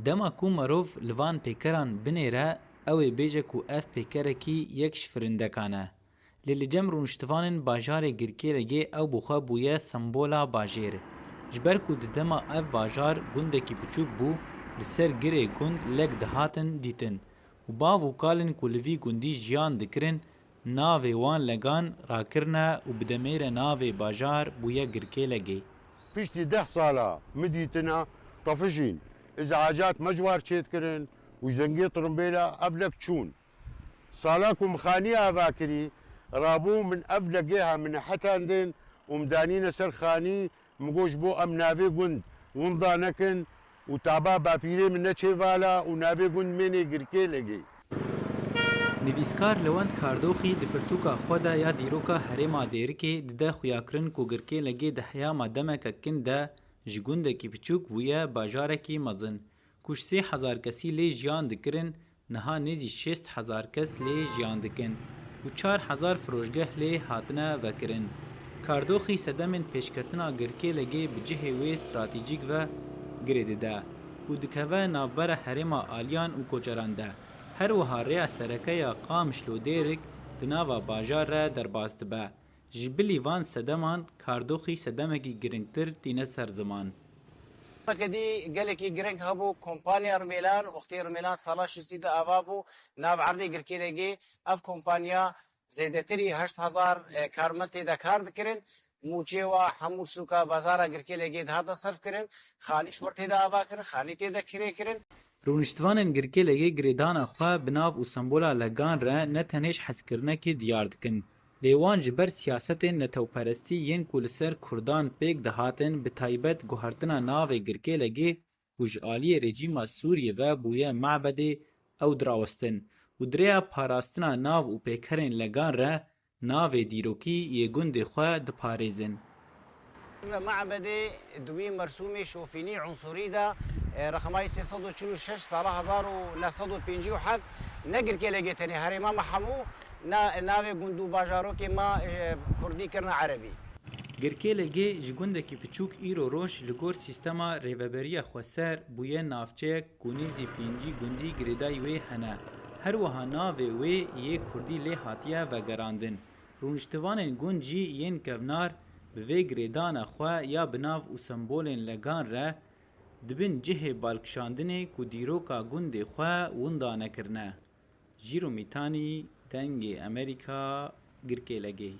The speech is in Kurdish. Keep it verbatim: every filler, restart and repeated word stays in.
Dema ku mirov li van pêkeran binêre, ew ê bêje ku ev pêkerekî yek ji firindekan e. Lê li cem rûniştivanên bajarê Girkêlegê ew bi xwe bûye sembola bajêr. Ji ber ku di dema ev bajar gundekî biçûk bû, li ser girê gund lek dihatin dîtin û bav û kalên ku li vî gundî jiyan dikirin, navê wan legan rakirine û bi demê re navê bajar bûye Girkêlegê. Piştî deh sala min dîtina tefijîn, îzecat me ji war çêdikirin û ji dengê tirimbêla ev lek çûn. Sala ku min xanî ava kirî, rabû min ev legê ha min hetandin û min danîne ser xanî, min got ji bo em navê gund winda nekin û taba bapîrê min neçê vala û navê gund mênê Girkêlegê. Nivîskar Lewend Kardoxî di pirtûka xwe de ya dîroka herêma Dêrikê dide xuyakirin ku Girkêlegê di heyama demeke kin de ji gundekî biçûk bûye bajarekî mezin, ku ji sê hezar kesî lê jiyan dikirin, niha nêzî şêst hezar kes lê jiyan dikin û çar hezar firojgeh lê hatine vekirin. Kardoxî sedemên pêşketina Girkêlegê bi cihê wê stratejîk ve girê dide, ku dikeve navbera herêma aliyan û koçeran de. Her wiha rêya sereke ya Qamişlo Dêrik di nava bajar re derbas dibe. Ji bilî van sedeman Kardoxî sedemekî girîngtir tîne ser ziman. Kedî gelekî girîng hebû, kompanya Rimêlan, wextê Rimêlan sala şêstî de ava bû, nav erdê Girkêlegê ev kompanya zêdetirî heşt hezar, e, karmend tê de kar dikirin. Mûçê wa hemû sûka bazara Girkêlegê dihate serf kirin, xanî ji wir tê de ava kirin, xanî tê de kirê kirin. Rûniştivanên Girkêlegê girêdana xwe bi nav û sembola legan re ne tenê ji hezkirinekê diyar dikin, lê wan ji ber siyasetên netewperestî yên ku li ser Kurdan pêk dihatin, bi taybet guhertina navê Girkêlegê ku ji aliyê rejîma Sûriyê ve bûye mabedê, ew dirawestin û di rêya parastina nav û pêkerên legan re navê dîrokî yê gundê xwe diparêzin. Li mabedê di wî mersûmê şofînî unsurî de, e, rexmayî sê sed û çil û şeş sala hezar û neh sed û pêncî û heft ne Girkêlegê tenê herêma me hemû na-, navê gund û bajarokê me, e, kurdî kirine erebî. Girkêlegê ji gundekî piçûk îro roj li gor sîstema rêveberiya xweser bûye navçeyek ku nêzî pêncî gundî girêdayî wê hene. Her wiha navê wê yê kurdî lê hatiye vegerandin. Rûniştivanên gund jî yên kevnar bi vê girêdana xwe ya bi nav û sembolên legan re di bin cihê balkişandinê ku dîroka gundê xwe winda nekirine. Jîro Mîtanî, Dengê Amerîka, Girkêlegê.